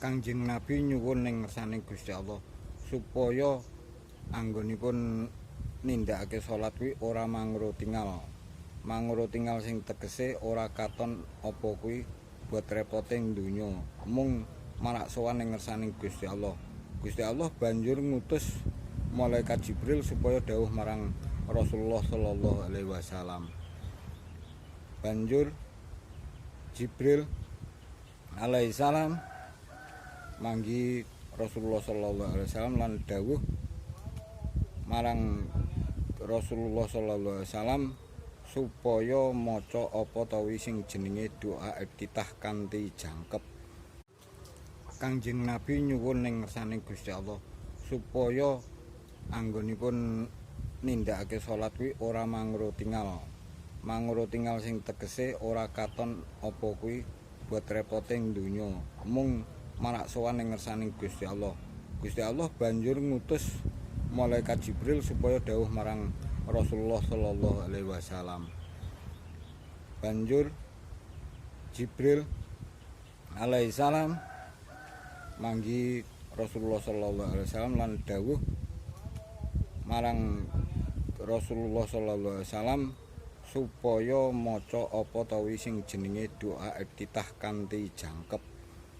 Kangjeng Nabi nyuwun ning ngersane Gusti Allah supaya anggonipun nindakake salat kuwi ora mangro tingal. Mangro tingal sing tegese ora katon apa kuwi buat repote ing donya, mung marak sowan ning ngersane Gusti Allah. Gusti Allah banjur ngutus malaikat Jibril supaya dawuh marang Rasulullah sallallahu alaihi wasallam. Banjur Jibril alaihi salam manggi Rasulullah sallallahu alaihi wasallam lan dawuh marang Rasulullah sallallahu alaihi wasallam supaya maca apa ta sing jenenge doa iftitah kanthi jangkep. Kangjeng Nabi nyuwun ning ngersane Gusti Allah supaya anggonipun nindakake salat kuwi ora mangro tingal. Mangro tingal sing tegese ora katon apa kuwi buat repote ing donya, mung marak sowan ning ngersane Gusti Allah. Gusti Allah banjur ngutus malaikat Jibril supaya dawuh marang Rasulullah sallallahu alaihi wasallam. Banjur Jibril alaihi salam manggi Rasulullah sallallahu alaihi wasallam lan dawuh marang Rasulullah sallallahu alaihi wasallam supaya maca apa ta sing jenenge doa iftitah kanthi jangkep.